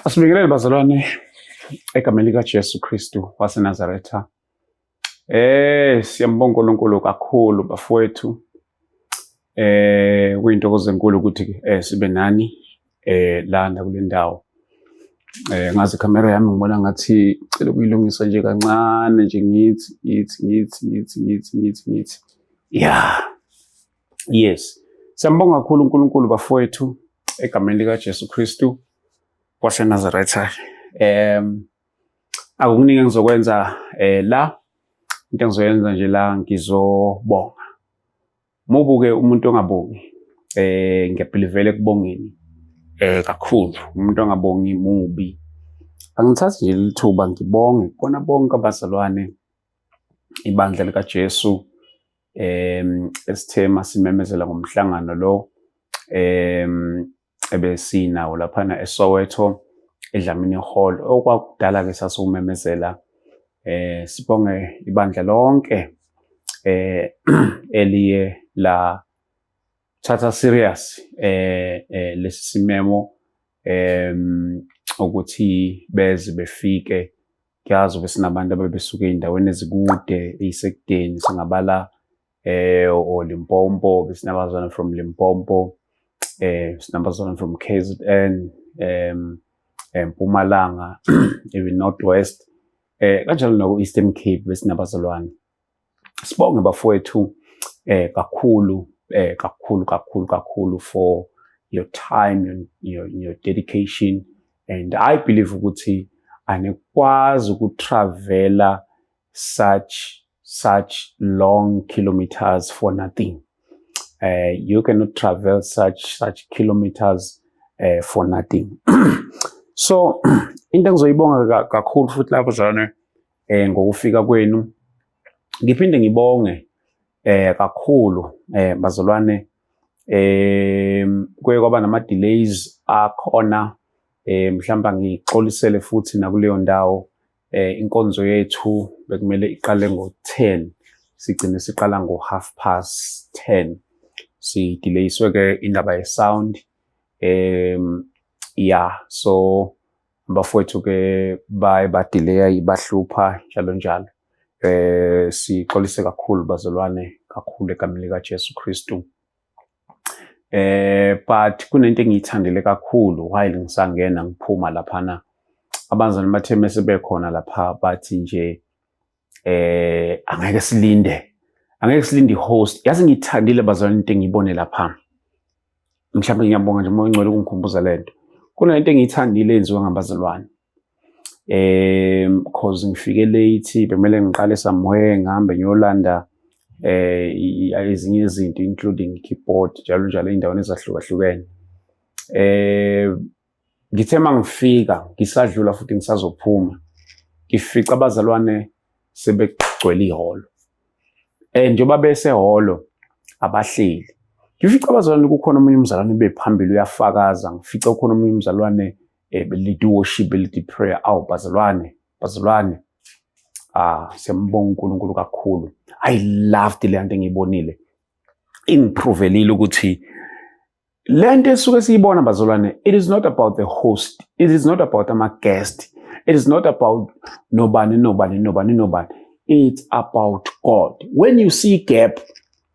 Asibingelele bazalwane egameni likaJesu Kristu waseNazaretha. Siyambonga uNkulunkulu kakhulu bafowethu. Kuyintokozo enkulu ukuthi sibe nani lana kule ndawo. Ngazi ikhamera yami ngibona ngathi cela ukuyilungisa nje kancane nje, ngithi ngithi ngithi ngithi ngithi ngithi ngithi. Yeah. Yes. Siyambonga kakhulu uNkulunkulu bafowethu egameni likaJesu Kristu waseNazaretha. Akukuningi engizokwenza la, into engizoyenza nje la ngizobonga. Mubuke umuntu ongabongi, ngiyabhilivela ekubongeni kakhulu. Umuntu ongabongi mubi. Angithathi nje lithuba ngibonge kubona bonke abazalwane ibandla likaJesu esithe masimemezela ngomhlangano lo ebesinawo laphana eSoweto eDlamini Hall, okwakudala ke sasiwumemezela. Sibonge ibandla lonke eliye la thatha serious lesi simemo ukuthi beze befike. Kuyazi besinabantu ababesuka ey'ndaweni ezikude ey'sekudeni, singabala o Limpopo, besinabazalwane from Limpopo, sinabazalwane from KZN, Mpumalanga, even North West, kanjalo nako Eastern Cape besinabazalwane. Sibonge bafowethu kakhulu, kakhulu kakhulu kakhulu for your time, your dedication, and I believe ukuthi anikwazi ukutravela such long kilometers for nothing. You cannot travel such kilometers for nothing. So into engizoyibonga kakhulu futhi lapho zalwane ngokufika kwenu, ngiphinde ngibonge kakhulu bazalwane, kuye kwaba nama delays akhona, mhlawumbe ngixolisele futhi nakuleyo ndawo. Inkonzo yethu bekumele iqale ngo-10, sigcine siqala ngo-10:30, sidelayiswe ke indaba ye-sound. Yeah, so abafowethu ke baye badelaya, ibahlupha njalo njalo. Sixolise kakhulu bazalwane, kakhulu egameni lika Jesu Kristu. But kunento engiyithandile kakhulu while ngisangena ngiphuma laphana, abazali bathe mase bekhona lapha bathi nje angeke silinde, angeke silinde i-host. Yazi ngiyithandile bazalwane into engiyibone lapha. Mhlawumbe ngiyabonga nje Moya Ongcwele ukungikhumbuza lento. Kunento engiyithandile eyenziwa ngabazalwane, cause ngifike late, bekumele ngiqale somewhere, ngihambe ngiyolanda ezinye izinto including keyboard njalo njalo ey'ndaweni ezahlukahlukene. Ngithe mangifika ngisadlula futhi ngisazophuma, ngifica abazalwane sebegcwele ihholo, njengoba besehholo abahleli. Ngifica abazalwane kukhona omunye umzalwane bephambili uyafakaza, ngifica kukhona omunye umzalwane lead worship, lead prayer. Awu bazalwane, bazalwane, siyambonga uNkulunkulu kakhulu. I loved le nto engiyibonile, ingiprovelile ukuthi lento esuke siyibona bazalwane, it is not about the host, it is not about ama guest, it is not about nobani nobani nobani nobani, it's about God. When you see gap,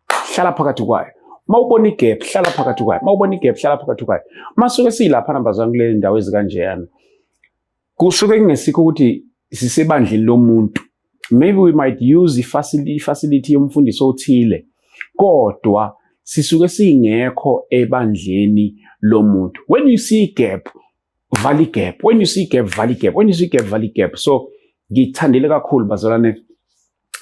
hlala phakathi kwayo. Mawubona igap, hlala phakathi kwayo. Mawubona igap, hlala phakathi kwayo. Masuke silapha nambazana kule ndawo ezikanjeyana, kusuke kungesikho ukuthi sisebandleni lomuntu. Maybe we might use i-facility yomfundisi othile, kodwa sisuke singekho ebandleni lomuntu. When you see gap, vala igap. When you see gap, vala igap. When you see gap, vala igap. So ngithandile kakhulu bazalwane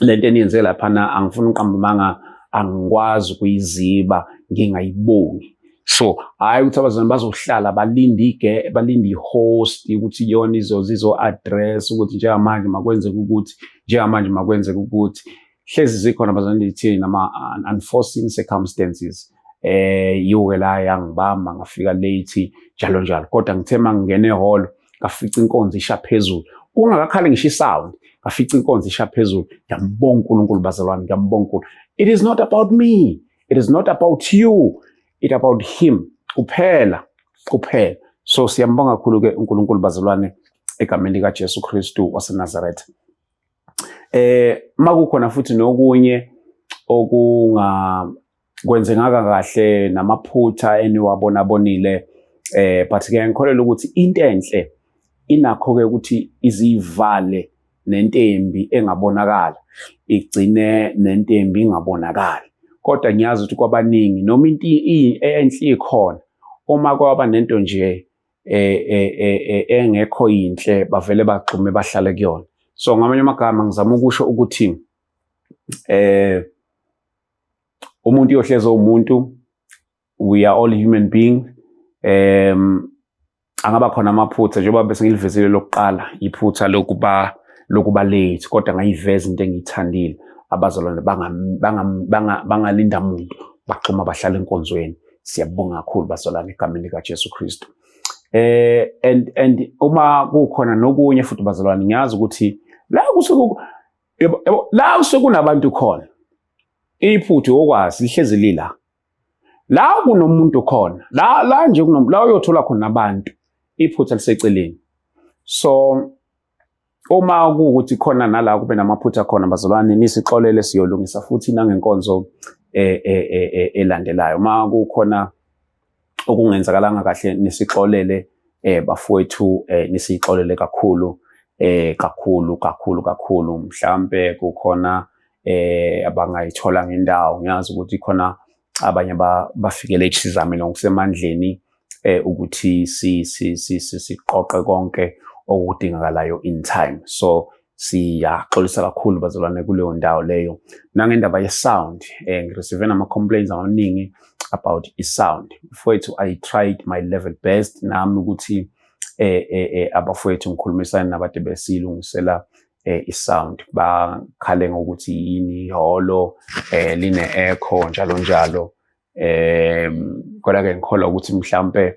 lento eniyenze laphana. Angifuni uqamba amanga, angikwazi ukuyiziba ngingayibongi. So hayi ukuthi abazalwane bazohlala balinde ige balinde i-host ukuthi yona izo address ukuthi njengamanje makwenzeke ukuthi, njengamanje makwenzeke ukuthi. Hlezi zikhona abazalwane lithini nama unforeseen circumstances, yiwo la yangibamba ngafika late njalo njalo. Kodwa ngithe mangingena ehholo ngafica inkonzo isha phezulu, kungakakhali ngisho isound, ngafica inkonzo isha phezulu. Ngiyambonga uNkulunkulu bazalwane, ngiyambonga uNkulunkulu. It is not about me, it is not about you, it about him kuphela kuphela. So siyambonga kakhulu ke uNkulunkulu bazalwane egameni lika Jesu Kristu waseNazaretha. Makukhona futhi nokunye okunga kwenzekanga kahle namaphutha eniwabona bonile, but ke ngikholelwa ukuthi into enhle inakho ke ukuthi izivale nentembi engabonakala, igcine nentembi ingabonakali. Kodwa ngiyazi ukuthi kwabaningi noma into enhle ikhona, uma kwaba nento nje engekho yinhle, bavele bagxume bahlale kuyona. So ngamanye amagama ngizama ukusho ukuthi umuntu uyohlezi umuntu, we are all human beings. Angaba khona amaphutha, njengoba bese ngilivezile lokuqala iphutha lokuba late, kodwa ngayiveza into engiyithandile. Abazalwane bangalinda muntu, baxhuma bahlala enkonzweni. Siyabonga kakhulu bazalwane egameni lika Jesu Kristu. And uma kukhona nokunye futhi bazalwane, ngiyazi ukuthi la kusuke, yebo, la kusuke kunabantu khona, iphutha okwazi lihlezi lila la kunomuntu khona, la nje kuno la uyothola khona abantu, iphutha liseceleni. So uma kuwukuthi khona nala kube namaphutha khona bazalwane, nisixolele, siyolungisa futhi nangenkonzo elandelayo. Uma kukhona okungenzakalanga kahle, nisixolele bafowethu, nisixolele kakhulu, kakhulu kakhulu kakhulu. Mhlambe kukhona abangayithola ngendawo, ngiyazi ukuthi khona abanye bafikele echizame ngokusemandleni ukuthi si si si siqoqe konke okudingakalayo in time. So siyaxolisa kakhulu bazalwane kuleyo ndawo leyo. Nangendaba ye-sound, ngireceive nama-complaints amaningi about i-sound. Mfowethu, I tried my level best nami ukuthi abafowethu ngikhulumisane nabantu besilungisela i-sound. Bakhale ngokuthi yini, ihholo line echo njalo njalo. Kodwa ke ngikholwa ukuthi mhlambe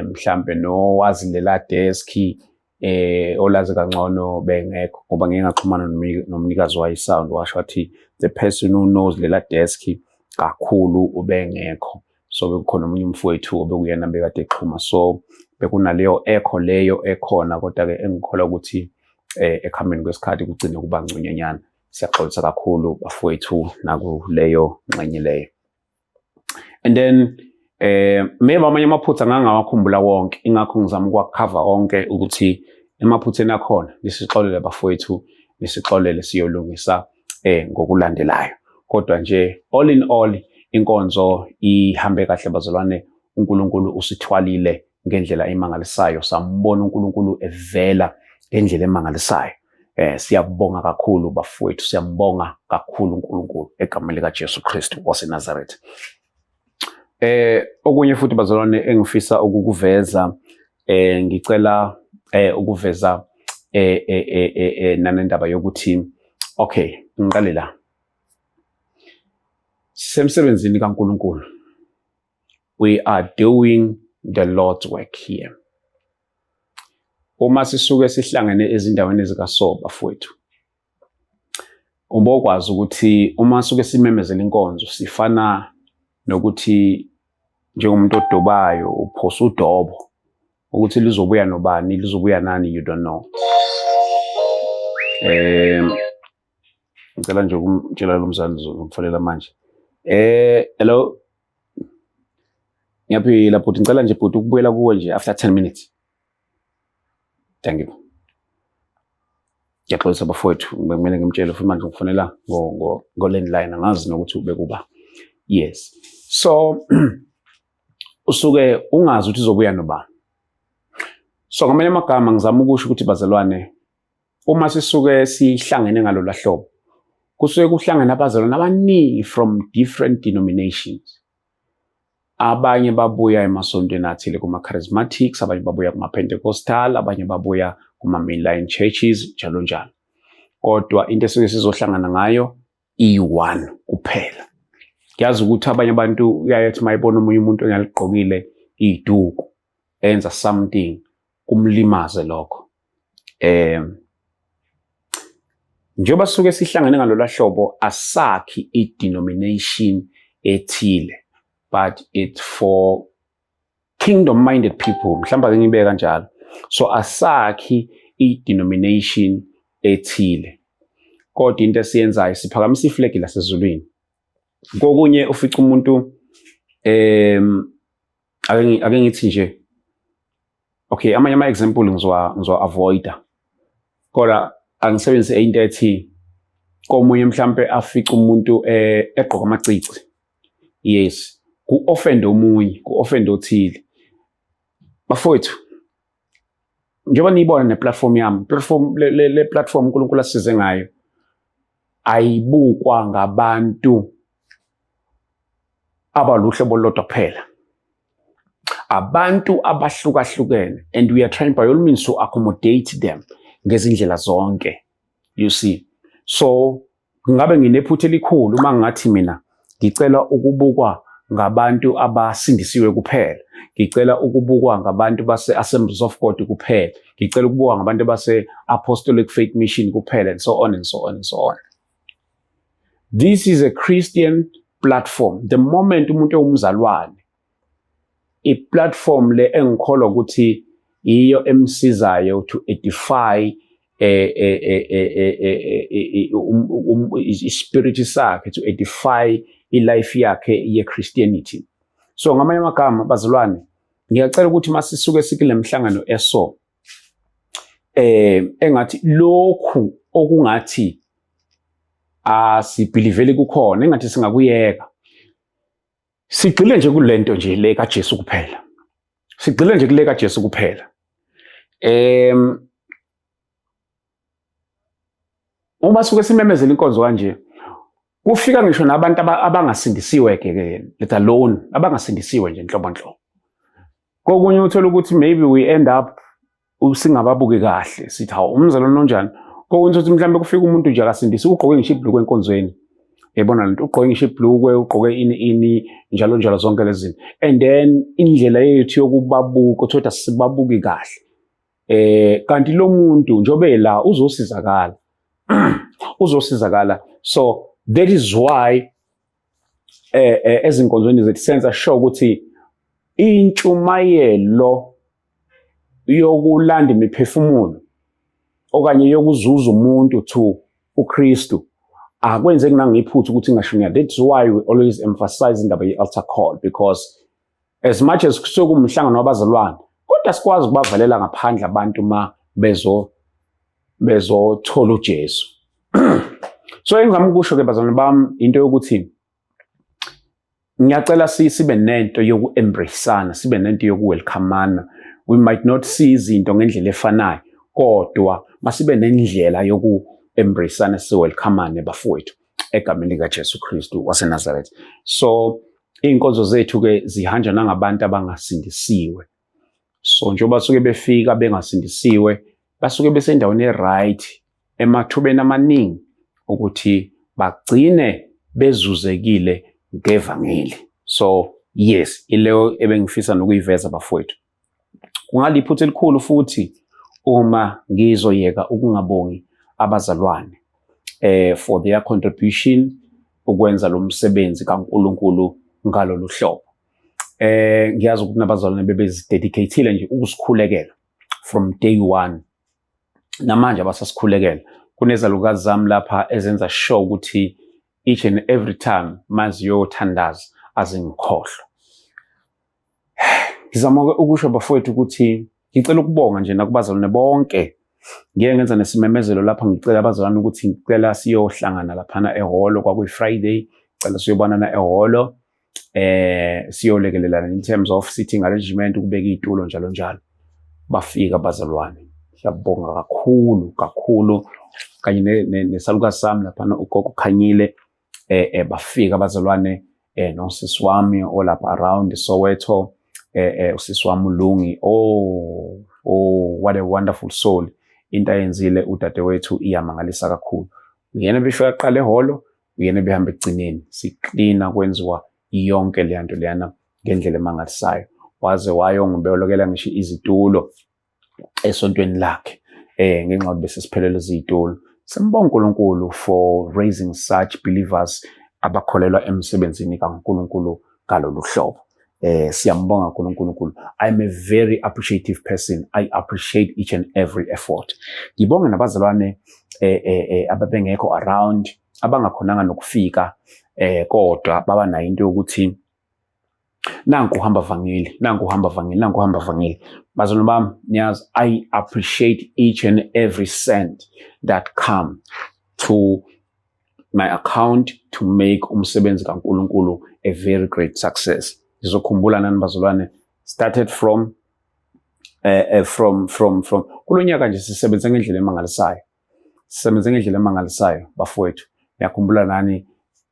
mhlambe nowazi lela desk olazi kangcono bengekho, ngoba ngike ngaxhumana nomnikazi wayo i-sound, washo wathi the person who knows lela desk kakhulu ubengekho. So bekukhona omunye umfowethu obekuyena bekade exhuma, so bekunaleyo echo leyo ekhona. Kodwa-ke engikholwa ukuthi ekuhambeni kwesikhathi kugcine kuba ngconyanyana. Siyaxolisa kakhulu bafowethu nakuleyo ngxenye leyo. And then maybe amanye amaphutha ngangawakhumbula wonke, ingakho ngizama ukuwakhava konke ukuthi emaphutheni akhona nisixolele bafowethu, nisixolele, siyolungisa ngokulandelayo. Kodwa nje all in all inkonzo ihambe kahle bazalwane. uNkulunkulu usithwalile ngendlela emangalisayo, sambona uNkulunkulu evela ngendlela emangalisayo. Siyabonga kakhulu bafowethu, siyambonga kakhulu uNkulunkulu egameni lika Jesu Kristu waseNazaretha. Okunye futhi bazalwane engifisa ukukuveza, ngicela ukuveza nanendaba yokuthi, okay, ngiqale la. Sisemsebenzini kaNkulunkulu. We are doing the Lord's work here. Uma sisuke sihlangene ezindaweni ezikaso bafowethu, ubokwazi ukuthi uma suke simemezela inkonzo sifana nokuthi njengomuntu odobayo uphosa udobo, ukuthi lizobuya nobani, lizobuya nani, you don't know. Ngicela nje ukumtshela lo mzali, ngizomfonela manje. Hello, ngiyaphila bhuti, ngicela nje bhuti ukubuyela kuwe nje after 10 minutes. Thank you. Ngiyaxolisa bafowethu, bekumele ngimtshele futhi manje ngifonela ngo landline, angazi nokuthi ubekuba. Yes, so usuke ungazi ukuthi izobuya nobani. So ngamanye amagama ngizama ukusho ukuthi bazalwane, uma sisuke sihlangene ngalolu hlobo, kusuke kuhlangene abazalwane abaningi from different denominations. Abanye babuya emasontweni athile, kuma-charismatics, abanye babuya kuma-Pentecostal, abanye babuya kuma-mainline churches, njalo njalo. Kodwa into esuke sizohlangana ngayo iyi-one kuphela. Ngiyazi ukuthi abanye abantu uyaye athi mayibona omunye umuntu engaligqokile iduku enza something, kumlimaze lokho. Njengoba sisuke sihlangene ngalolu hlobo, asakhi i-denomination ethile, but it's for kingdom purposes. kingdom minded people, mhlawumbe ake ngibeke kanjalo. So asakhi i-denomination ethile, kodwa into esiyenzayo siphakamisa iflegi lasezulwini. Kokunye ufica umuntu, ake ngithi nje, okay, amanye ama-example ngizowa avoida, kodwa angisebenzise into ethi komunye mhlambe afice umuntu egqoka amacici, yes, ku-offend omunye, ku-offend othile. Bafowethu, njengoba niyibona ne-platform yami, platform le platform uNkulunkulu asisize ngayo ayibukwa ngabantu abaluhlobo olulodwa kuphela, abantu abahlukahlukene, and we are trying by all means to accommodate them ngezindlela zonke, you see. So ngabe nginephutha elikhulu uma ngathi mina ngicela ukubukwa ngabantu abasindisiwe kuphela, ngicela ukubukwa ngabantu base-Assemblies of God kuphela, ngicela ukubukwa ngabantu base-Apostolic Faith Mission kuphela, and so on and so on and so on. This is a Christian platform. The moment umuntu ewumzalwane, i-platform le engikholwa ukuthi iyo emsizayo to edify ispirit sakhe, to edify i-life yakhe ye-Christianity. So ngamanye amagama, bazalwane, ngiyacela ukuthi masisuke sikule mhlangano eso, engathi lokhu okungathi asibhiliveli kukhona, engathi singakuyeka, sigxile nje kulento nje le kaJesu kuphela, sigxile nje kule kaJesu kuphela. Uma suke simemezela inkonzo kanje, kufika ngisho nabantu abangasindisiwe ke, let alone abangasindisiwe nje nhlobo nhlobo. Kokunye uthola ukuthi maybe we end up singababuki kahle, sithi, "Hawu, umzalwane onjani?" Kokunye uthi mhlawumbe kufika umuntu nje akasindisi, ugqoke ngisho ibhulukwe enkonzweni, yayibona lento, ugqoke ngisho ibhulukwe, ugqoke ini ini, njalo njalo, zonke lezi zinto, and then indlela yethu yokubabuka uthola asibabuki kahle, kanti lo muntu njobe la uzosizakala, uzosizakala. So that is why ezinkonzweni zethu senza sure ukuthi intshumayelo yokulanda imiphefumulo okanye yokuzuza umuntu to uKristu akwenzeki nangephutha ukuthi ingashunyayelwa. That's why we always emphasize indaba ye-altar call, because as much as kusuke kuwumhlangano wabazalwane, kodwa sikwazi ukubavalela ngaphandle abantu ma bezothola uJesu. So engizama ukusho ke, bazalwane bami, into yokuthi ngiyacela sibe nento yoku-embraceana, sibe nento yoku-welcomeana. We might not see izinto ngendlela efanayo, kodwa masibe nendlela yoku-embraceana, si-welcomeane, bafowethu, egameni likaJesu Kristu waseNazaretha. So iy'nkonzo zethu-ke zihanjwa nangabantu abangasindisiwe. So njengoba basuke befika bengasindisiwe, basuke besendaweni e-right emathubeni amaningi ukuthi bagcine bezuzekile ngevangeli. So yes, ileyo ebengifisa nokuyiveza, bafowethu. Kungaliphutha elikhulu futhi uma ngizoyeka ukungabongi abazalwane for their contribution ukwenza lo msebenzi kaNkulunkulu ngalolu hlobo. Ngiyazi ukuthi nabazalwane bebezidedicatile nje ukusikhulekela from day one, namanje abasasikhulekela. Kunezalukazi zami lapha ezenza sure ukuthi each and every time maziyothandaza azingikhohlwa. Ngizama ukusho, bafowethu, ukuthi ngicela ukubonga nje nakubazalwane bonke. Ngiye ngenza nesimemezelo lapha, ngicela abazalwane ukuthi ngicela siyohlangana laphana ehholo, kwakuyi-Friday, cela siyobonana ehholo, siyolekelelana in terms of sitting arrangement, ukubeka iy'tulo, njalo njalo. Bafika abazalwane, siyabonga kakhulu kakhulu, kanye nesalukazi sami laphana, ugogo Khanyile. Bafika abazalwane, nosisi wami olapha around Soweto, usisi wami uLungi. Oh, what a wonderful soul! Into ayenzile udadewethu iyamangalisa kakhulu. Uyena befika kuqala ehholo, uyena behamba ekugcineni, siklina, kwenziwa yonke leya nto leyana ngendlela emangalisayo, waze wayongibolekela ngisho izitulo esontweni lakhe ngenxa yokuthi bese siphelelwe izitulo. Simbonga uNkulunkulu for raising such believers abakholelwa emsebenzini kaNkulunkulu ngalolu hlobo. Siyambonga kakhulu uNkulunkulu. I'm a very appreciative person. I appreciate each and every effort. Ngibonge nabazalwane ababengekho around, abangakhonanga nokufika, kodwa baba nayo into yokuthi nanku uhamba vangeli, nanku uhamba vangeli, nanku uhamba vangeli. Bazalwane bami, niyazi, I appreciate each and every cent that come to my account to make umsebenzi kaNkulunkulu a very great success. Ngizokhumbula nani bazalwane, started from kulonyaka nje sisebenze ngendlela emangalisayo, sisebenze ngendlela emangalisayo bafowethu. Ngiyakhumbula nani,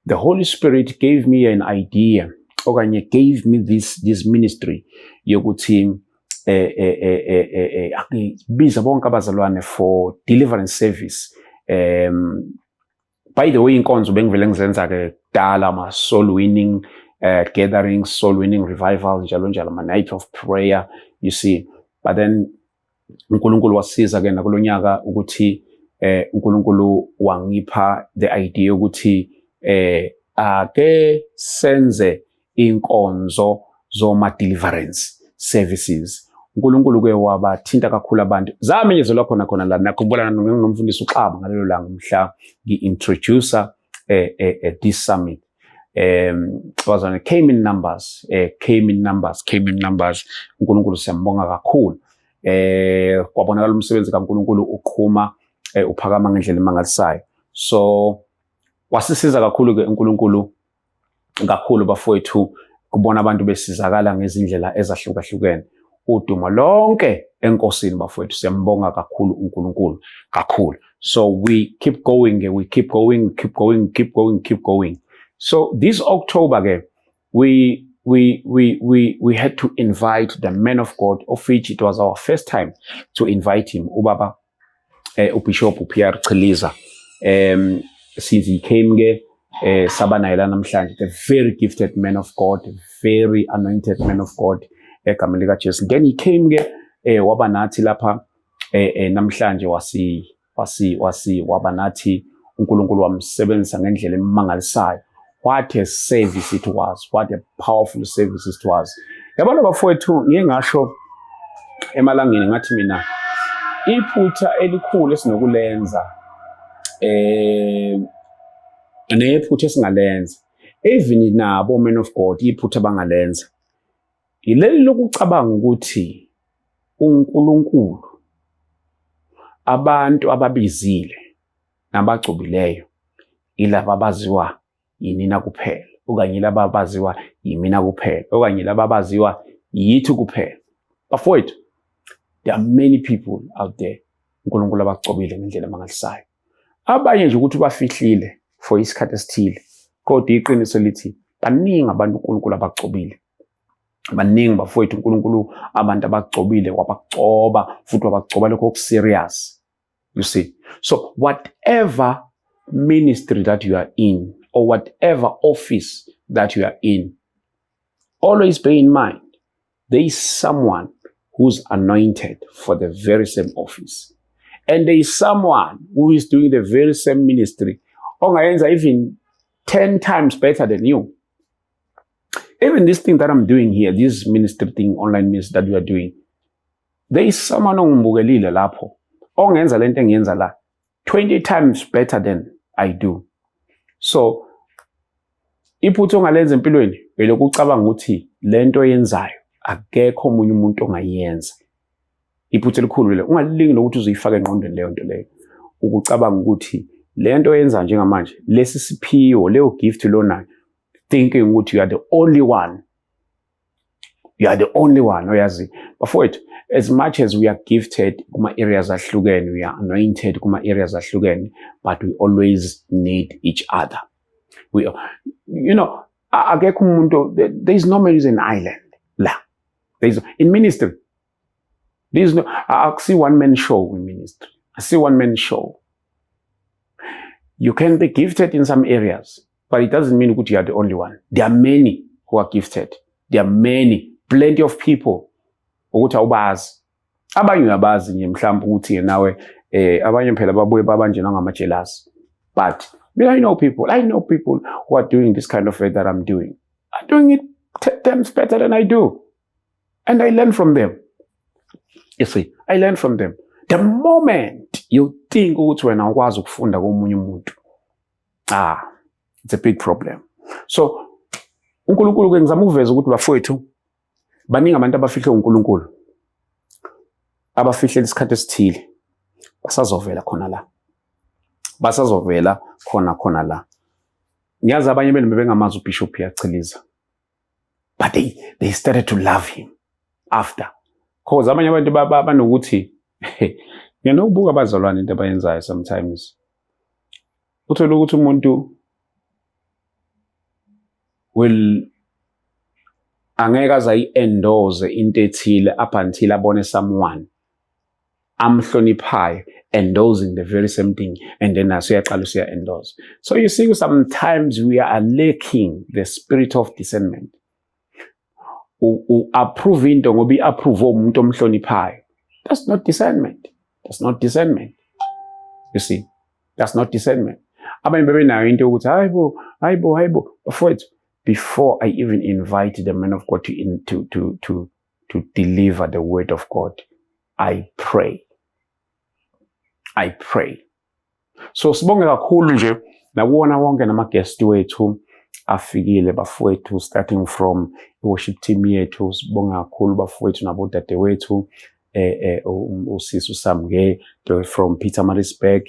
the Holy Spirit gave me an idea okanye gave me this ministry yokuthi biza bonke abazalwane for deliverance service. By the way, inkonzo bengivele ngizenza ke kudala, ama soul winning gathering, soul winning revival, njalo njalo, ama night of prayer, you see. But then uNkulunkulu wasiza ke nakulonyaka ukuthi uNkulunkulu wangipha the idea ukuthi ake senze inkonzo zoma deliverance services. uNkulunkulu ke wabathinta kakhulu abantu, zamenyezelwa khona khona la. Nakhumbula nomfundisi uXaba ngalelo langa mhla ngi-introduce this summit. Bazalwane came in numbers, came in numbers, came in numbers. uNkulunkulu siyambonga kakhulu. Kwabonakala umsebenzi kaNkulunkulu uqhuma, uphakama ngendlela emangalisayo. So wasisiza kakhulu ke uNkulunkulu kakhulu bafowethu, kubona abantu besizakala ngezindlela ezahlukahlukene. Udumo lonke enkosini bafowethu, siyambonga kakhulu uNkulunkulu kakhulu. So we keep going, we keep going, keep going, keep going, keep going. So this October ke we had to invite the man of God, of which it was our first time to invite him, ubaba uBishop uPierre Chiliza. Since he came ke saba naye la namhlanje, the very gifted man of God, very anointed man of God egameni lika Jesu. Then he came ke waba nathi lapha namhlanje, wasi wasi wasi waba nathi. uNkulunkulu wamsebenzisa ngendlela emangalisayo. What a service it was! What a powerful service it was! Yabona bafowethu, ngiye ngasho emalangeni ngathi mina iphutha elikhulu esinokulenza nephutha esingalenza, even nabo men of God iphutha abangalenza, yileli lokucabanga ukuthi uNkulunkulu abantu ababizile nabagcobileyo ilaba abaziwa yinina kuphela, okanye laba abaziwa yimina kuphela, okanye laba abaziwa yithi kuphela. Bafowethu, there are many people out there uNkulunkulu abagcobile ngendlela emangalisayo. Abanye nje ukuthi bafihlile for isikhathi esithile, kodwa iqiniso lithi baningi abantu uNkulunkulu abagcobile. Baningi bafowethu uNkulunkulu abantu abagcobile, wabagcoba futhi wabagcoba lokho okuserious, you see. So whatever ministry that you are in or whatever office that you are in, always bear in mind there is someone who's anointed for the very same office and there is someone who is doing the very same ministry ongayenza even 10 times better than you. Even this thing that I'm doing here, this ministry thing, online ministry that we are doing, there is someone ongibukelile lapho ongenza lento engiyenza la 20 times better than I do. So iphutha ongalenza empilweni elokucabanga ukuthi lento oyenzayo akekho omunye umuntu ongayenza. Iphutha elikhulu lelo. Ungalilingi lokuthi uzoyifaka engqondweni leyo nto leyo, ukucabanga ukuthi lento oyenza njengamanje, lesi siphiwo, leyo gift lonayo, thinking ukuthi you are the only one, you are the only one oyazi. Bafowethu, as much as we are gifted kuma-areas ahlukene, we are anointed kuma-areas ahlukene, but we always need each other. We you know akekho umuntu, there is no man is an island la. There is in ministry, there is no, akusi one man show in ministry, asi one man show. You can be gifted in some areas, but it doesn't mean ukuthi you are the only one. There are many who are gifted. There are many, plenty of people ukuthi awubazi. Abanye uyabazi nje mhlawumbe ukuthi nawe abanye phela babuye babanje nangama-jealous. But me, I know people who are doing this kind of work that I'm doing, are doing it 10 times better than I do, and I learn from them. You see, I learn from them. The moment you think ukuthi wena ukwazi ukufunda komunye umuntu, ah, it's a big problem. So uNkulunkulu ke, ngizama ukuveza ukuthi, bafowethu, baningi abantu abafihle uNkulunkulu, abafihlela isikhathi esithile. Basazovela khona la, basazovela khona khona la. Ngiyazi abanye benu bebengamazi uBishop Yachiliza, but they started to love him after, 'cause abanye abantu banokuthi ngiyanokubuka abazalwane, into abayenzayo. Sometimes uthole ukuthi umuntu will angeke aze ayi-endorse into ethile up until abone someone amhloniphayo endorsing the very same thing, and then naso uyaqala usuya-endorse. So you see, sometimes we are lacking the spirit of discernment. U-approve into ngoba i-approve umuntu omhloniphayo. That's not discernment. That's not discernment, you see. That's not discernment. Abanye bebenayo into yokuthi, "Hayi bo, hayi bo, hayi bo." Bafowethu, before I even invite the man of God to, in, to, to, to, to deliver the word of God, I pray. I pray. So sibonge kakhulu nje nakuwona wonke nama-guest wethu afikile, bafowethu, starting from i-worship team yethu. Sibonge kakhulu, bafowethu nabodadewethu, usisi uSamke from Pietermaritzburg,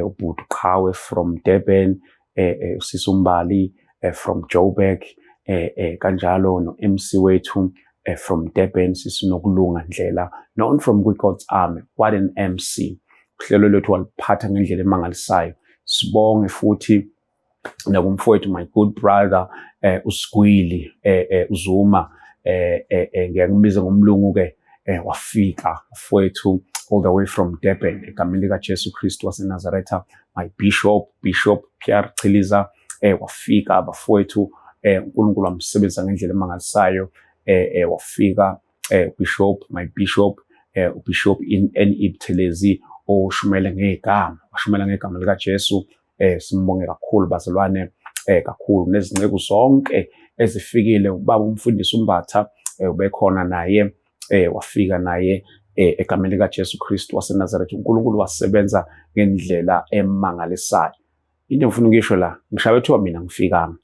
ubhuti Qhawe from Durban, usisi uMbali from Joburg, kanjalo no-MC wethu from Durban, sisinokulunga Ndlela, known from God's Army. What an MC! Uhlelo lwethu waliphatha ngendlela emangalisayo. Sibonge futhi nakumfowethu, my good brother, uSgwili uZuma, ngiyakubiza ngomlungu ke, wafika mfowethu all the way from Durban, egameni lika Jesu Kristu waseNazaretha. My bishop, Bishop Pierre Chiliza, wafika, bafowethu, uNkulunkulu wamsebenzisa ngendlela emangalisayo. Wafika bishop, my bishop, uBishop in N.E. Buthelezi, oshumele ngegama, washumela ngegama lika Jesu. Simbonge kakhulu, bazalwane, kakhulu, nezinceku zonke ezifikile. Ubaba umfundisi uMbatha ubekhona naye, wafika naye, egameni lika Jesu Kristu waseNazaretha. uNkulunkulu wasebenza ngendlela emangalisayo. Into engifuna ukuyisho la, ngishaye ethiwa mina ngifikanga,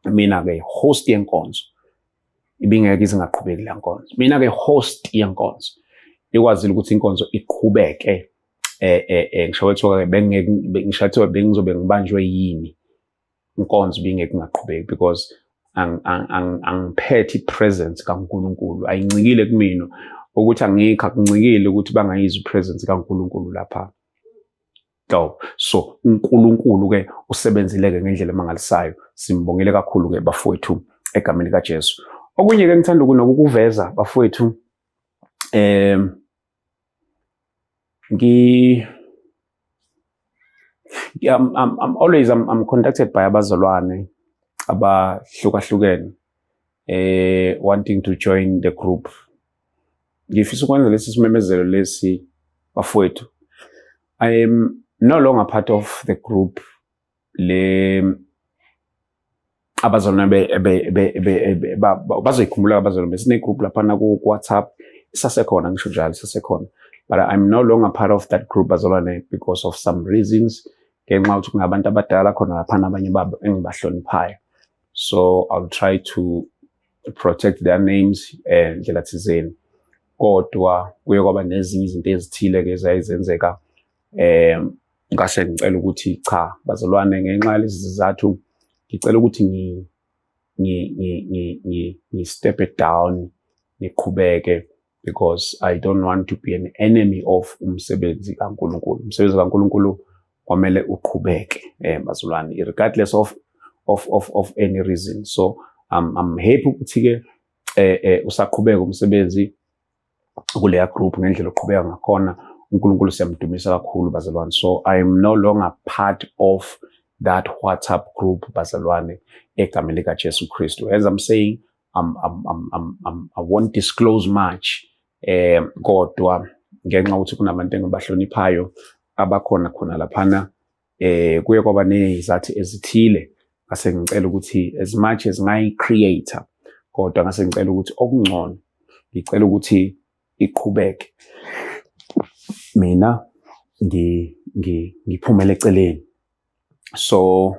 mina ke host yenkonzo, ibingeke izingaqhubeki la nkonzo. Mina ke host yenkonzo, ikwazile ukuthi inkonzo iqhubeke. Ngisho kwethiwa ke bengeke, ngisho kuthiwa bengizobe ngibanjwe yini, inkonzo ibingeke ingaqhubeki, because angiphethe i-presence kaNkulunkulu. Ayincikile kumina ukuthi angikho, akuncikile ukuthi bangayizwa i-presence kaNkulunkulu lapha. So uNkulunkulu ke usebenzile ke ngendlela emangalisayo. Simbongele kakhulu ke, bafowethu, egameni likaJesu. Okunye ke ngithanda ukuveza, bafowethu, ngi I'm always I'm contacted by abazalwane abahlukahlukene wanting to join the group. Ngifisa ukwenza lesi simemezelo lesi, bafowethu. I am no longer part of the group le. Abazalwane bazoyikhumbula, abazalwane, sine group laphana ku WhatsApp, isasekhona, ngisho njalo, isasekhona, but I'm no longer part of that group, bazalwane, because of some reasons, ngenxa yokuthi kunabantu abadala khona laphana, abanye babo engibahloniphayo. So I'll try to protect their names ndlela thizeni, kodwa kuye kwaba nezinye izinto ezithile ke ezayizenzeka, ngase ngicela ukuthi cha, bazalwane, ngenxa yalezi zizathu ngicela ukuthi ngi ngi ngi ngi ngi step it down, ngiqhubeke, because I don't want to be an enemy of umsebenzi kaNkulunkulu. Umsebenzi kaNkulunkulu kwamele uqhubeke, bazalwane, regardless of any reason. So I'm happy ukuthi ke usaqhubeka umsebenzi kuleya group ngendlela oqhubeka ngakhona. uNkulunkulu siyamdumisa kakhulu, bazalwane. So I am no longer part of that WhatsApp group, bazalwane, egameni lika Jesu Kristu. As I'm saying, I won't disclose much, kodwa ngenxa ukuthi kunabantu engibahloniphayo abakhona khona laphana, kuye kwaba nezizathu ezithile. Ngase ngicela ukuthi as much as ngayi-create, kodwa ngase ngicela ukuthi okungcono ngicela ukuthi iqhubeke, mina ngiphumele eceleni. So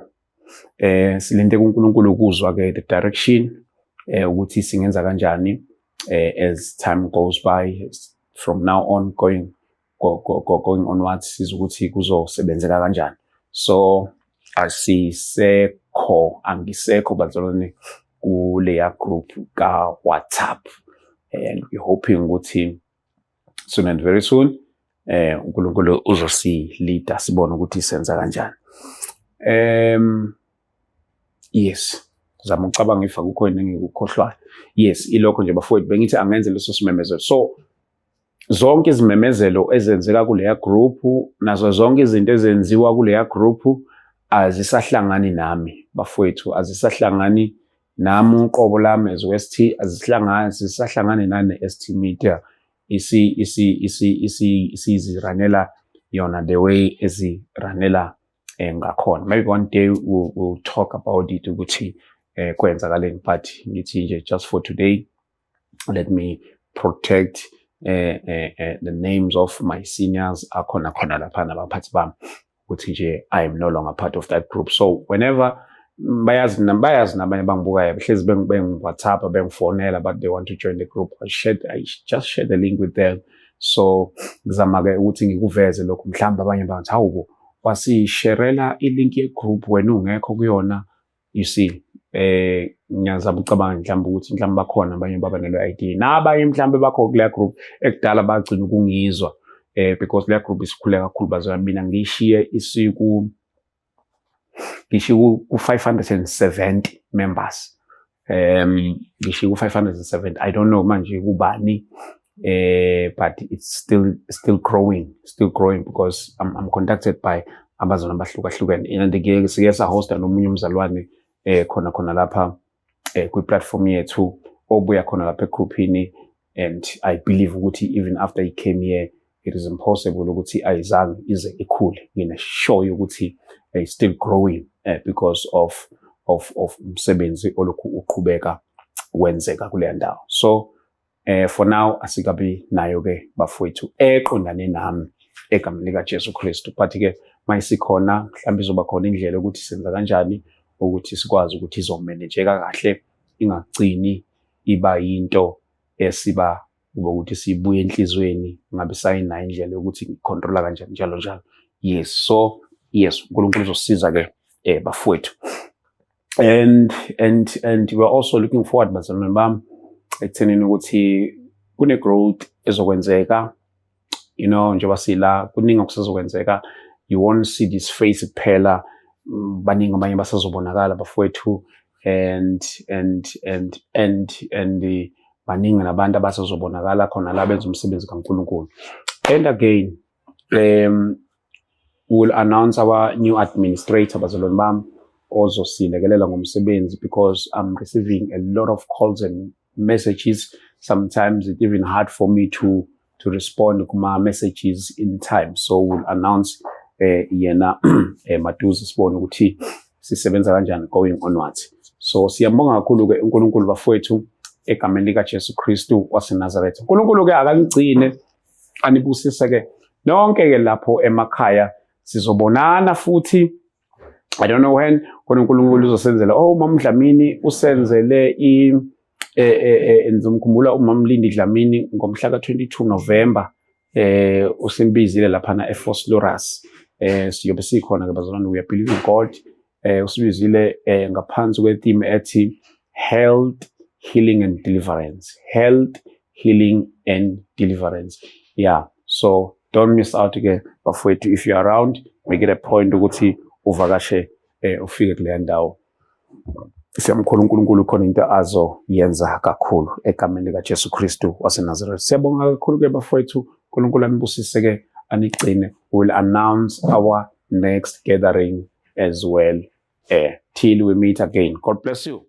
silinde kuNkulunkulu ukuzwa ke the direction ukuthi singenza kanjani as time goes by, from now on going go, go, go, going onwards, siza ukuthi kuzosebenzeka kanjani. So asisekho, angisekho bazalwane kuleya group ka WhatsApp, and we hoping ukuthi soon and very soon uNkulunkulu uzosi-leada, sibone ukuthi senza kanjani. Yes, zama ukucabanga if akukho yini engikukhohlwayo. Yes, ilokho nje bafowethu, bengithi angenze leso simemezelo. So zonke izimemezelo ezenzeka kuleya group nazo zonke izinto ezenziwa kuleya group azisahlangani nami bafowethu, azisahlangani nami uqobo lami as ST, azihlangani, zisahlangani nane ST Media. Isi isi isi isi isizi-runela yona the way ezi-runela ngakhona. Maybe one day we'll talk about it ukuthi kwenzakaleni, but ngithi nje just for today let me protect the names of my seniors akhona khona lapha nabaphathi bami, ukuthi nje I am no longer part of that group. So whenever bayazi nabanye bangibukayo, behlezi bengi-WhatsApp, bengifonela, but they want to join the group, I just share the link with them. So ngizama-ke ukuthi ngikuveze lokhu, mhlawumbe abanye bangathi, "Hawu, wasi-sharela i-link ye-group wena ungekho kuyona." You see, ngiyazama ukucabanga mhlawumbe ukuthi mhlawumbe bakhona abanye baba nalo idea, nabanye mhlawumbe bakho kuleya group ekudala bagcina ukungizwa, because leya group isikhule kakhulu bazalwane. Mina ngiyishiye isiku ngishiye ku-570 members, ngishiye ku-570. I don't know manje kubani, but it's still growing, still growing, because I'm contacted by abazalwane abahlukahlukene, and ke sike sa-hosta nomunye umzalwane khona khona lapha kwi-platform yethu obuya khona lapha egroupini, and I believe ukuthi even after he came here it is impossible ukuthi ayizange ize ikhule. Ngine-sure ukuthi it's still growing because of umsebenzi olokhu uqhubeka wenzeka kuleya ndawo. So for now asikabi nayo ke bafowethu eqondane nami egameni lika Jesu Kristu, but ke mayisikhona mhlawumbe izoba khona indlela ukuthi senza kanjani ukuthi sikwazi ukuthi izo-manageka kahle, ingagcini iba yinto esiba kube ukuthi sibuye enhliziyweni ngabe sayinayo indlela yokuthi ngi-controla kanjani, njalo njalo. Yes, so yes, uNkulunkulu uzosisiza ke bafowethu, and we're also looking forward bazalwane bami ekuthenini ukuthi kune growth ezokwenzeka, njengoba sila kuningi okusazokwenzeka. You won't see this face kuphela, baningi abanye basazobonakala bafowethu, and baningi nabantu abasazobonakala khona la benza umsebenzi kaNkulunkulu. And again, we will announce our new administrator bazalwane bami ozosilekelela ngomsebenzi, because I'm receiving a lot of calls and messages. Sometimes it's even hard for me to respond kuma messages in time, so we'll announce yena maduze, sibone ukuthi sisebenza kanjani going onwards. So siyambonga kakhulu ke uNkulunkulu bafowethu egameni lika Jesu Kristu waseNazaretha. uNkulunkulu ke akanigcine, anibusise ke nonke ke lapho emakhaya. Sizobonana futhi, I don't know when, khona uNkulunkulu uzosenzela. Oh, Mama Dlamini usenzele i nizomkhumbula uMama Lindi Dlamini ngomhla ka-22 November, usimbizile laphana eVosloorus. Siyobe sikhona ke bazalwane. We are believing God. Usibizile ngaphansi kwe-theme ethi health, healing and deliverance, health, healing and deliverance. Yeah, so don't miss out ke bafowethu. If you are around, make it a point ukuthi uvakashe, ufike kuleya ndawo. Siyamkholwa uNkulunkulu, khona into azoyenza kakhulu egameni likaJesu Kristu waseNazaretha. Siyabonga kakhulu ke bafowethu. uNkulunkulu anibusise ke, anigcine. We will announce our next gathering as well. Till we meet again, God bless you.